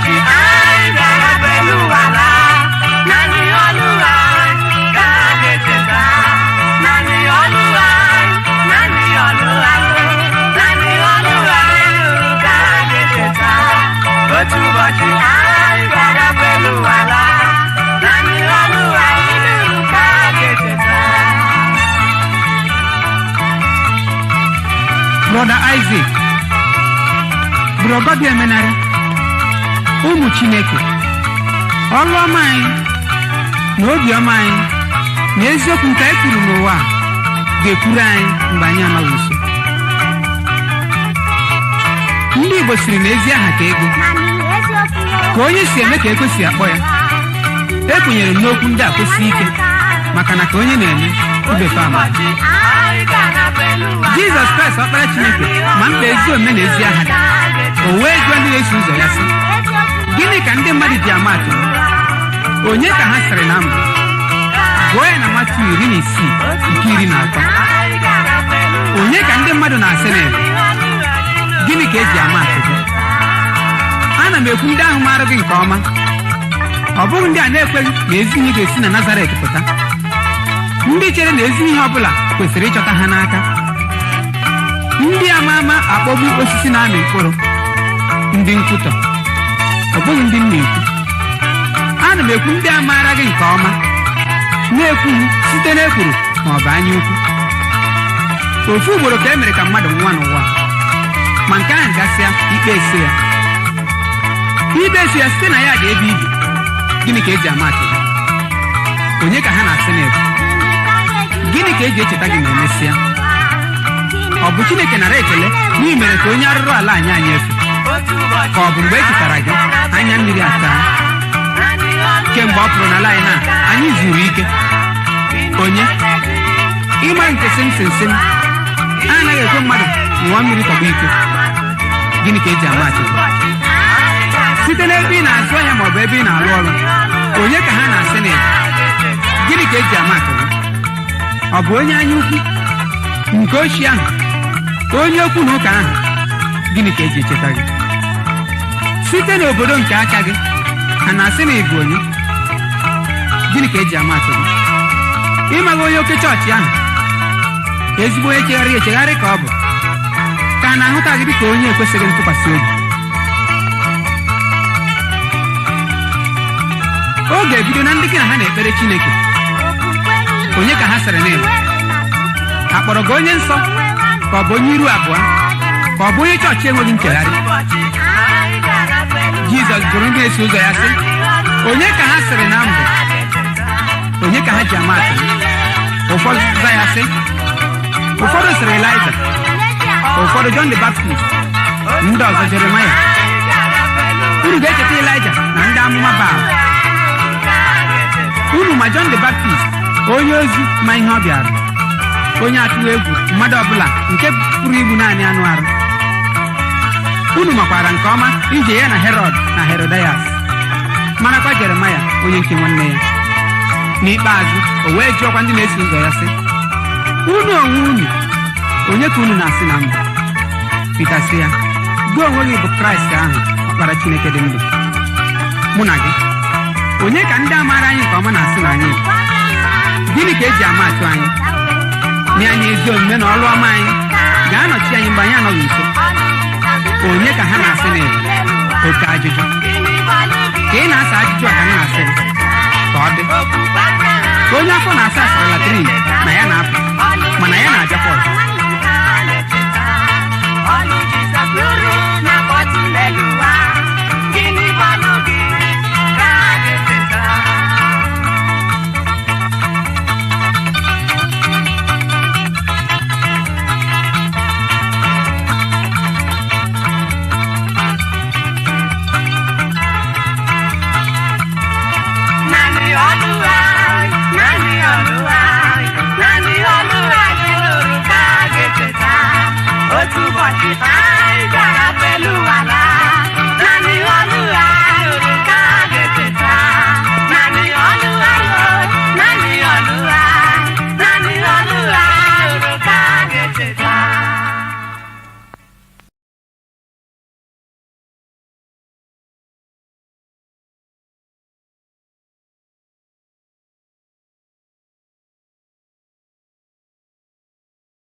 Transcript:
Ụbọchị anyị ga-arapụ elu ụwa laa, naanị ọlụ anyị ka a ga-echeta. Naanị ọlụ anyị, naanị ọlụ anyị, naanị ọlụ anyị ka a ga-echeta. Otu ụbọchị anyị ga-arapụ elu ụwa laa, naanị ọlụ anyị lụrụ ka a ga-echeta. Brother Isaac, Brọgọdị Emenarị, ụmụ Chineke, ọlụ ọma anyị na obiọma anyị na eziokwu nke anyị kwuru n'ụwa a ga-ekwuru anyị mgbe anyị anọghị nso. Ndị Igbo siri na ezi aha ka ego, ka onye si eme ka ekwe si akpọ ya. Ekwenyere m n'okwu ndị a kwesị ike, maka na ka onye na-eme ibefe ama. Jizọs Kraịst, ọkpara Chineke, ma mkpa ezi omume na ezi aha dị. O wee jụọ ndị na-eso ụzọ ya sị, gịnị ka ndị mmadụ ji ama atụ m? Onye ka ha sịrị na mbụ? Gụọ ya na Matiu 16:13. Onye ka ndị mmadụ na-asị na ịbụ? Gịnị ka eji ama atụ gị? Ana m ekwu ndị ahụ maara gị nke ọma, ọ bụghị ndị a na-ekweghị na ezi ihe ga-esi na Nazaret pụta, ndị chere na ezi ihe ọ bụla kwesịrị ịchọta ha n'aka, ndị ama ama akpọgbu osisi na-amị mkpụrụ, ndị nkwutọ. Ọ bụghị ndị m na-ekwu. Ana m ekwu ndị a maara gị nke ọma, na-ekwughị site n'ekwuru ma ọ bụ anya ukwu. Ofu ugboro ka e mere ka mmadụ nwa n'ụwa, ma nke ahụ gasịa, ikpe eso ya, ikpe eso ya site na ya dị ebe ibi. Gịnị ka eji ama atụ gị? Onye ka ha na-asị na ebu? Gịnị ka eji echeta gị ma emesịa? Ọ bụ Chineke nara ekele n'ihi mere ka onye arụrụ ala anyị anyị efe, ka ọ bụ mgbe e chetara gị anya mmiri ata? Kemgbe ọ pụrụ n'ala anyị na anyị zuru ike. Onye ịma nke simsimsim anaghị ekwe mmadụ ṅụọ mmiri tọgbọ iko. Gịnị ka eji ama atụ gị? Site n'ebe ị na-azụ ahịa ma ọ bụ ebe ị na-arụ ọrụ, onye ka ha na-asị na ị bụ? Gịnị ka eji ama atụ gị? Ọ bụ onye anya ukwu nke ochie ahụ, onye okwu na ụka ahụ? Gịnị ka eji echeta gị? Site n'obodo nke aka gị, a na-asị na ị bụ onye? Gịnị ka eji ama atụ gị? Ịmaghị onye oke chọọchị ahụ, ezigbo onye chegharị echegharị ka ọ bụ, ka a na-ahụta gị dịka onye ekwesịghị ntụkwasị obi? Oge ebido na ndị gị na ha na-ekpere Chineke, onye ka ha sịrị na ịbụ? A kpọrọ gị onye nsọ, ka ọ bụ onye iru abụọ, ka ọ bụ onye chọọchị enweghị nchegharị? Jizọs jụrụ ndị na-eso ụzọ ya sị, onye ka ha sịrị na mbụ? Onye ka ha ji ama atụ? Ụfọdụ za ya sị, ụfọdụ sịrị Elaịja, ụfọdụ Jọn the Baptist, ndị ọzọ Jeremaya. Unu ga-echeta Elaịja na ndị amụma Baal. Unu ma Jọn the Baptist, onye ozi ma ihe ọ bịara, onye atụghị egwu mmadụ ọbụla nke pụrụ igbu naanị anụ arụ. Unu makwara nke ọma ije ya na Herọd na Herodayas, marakwa Jeremaya onye nke nwanne ya. N'ikpeazụ o wee jụọkwa ndị na-eso ụzọ ya sị, unu onwe unu, onye ka unu na-asị na mbụ? Pita sị ya, gị onwe gị bụ Kraịst ahụ, ọkpara Chineke dị ndụ. Mụ na gị, onye ka ndị amaara anyị nke ọma na-asị na anyị bụ? Gịnị ka eji ama atụ anyị? Nye anyị ezi omume na ọlụ ọma anyị ga-anọchi anyị mgbe anyị anọghị nso. Onye ka ha na-asị na ịbụ? Oke ajụjụ ka ị na-asa. Ajụjụ a ka m na-asị gị ka ọ dị ka onye afọ na-asa.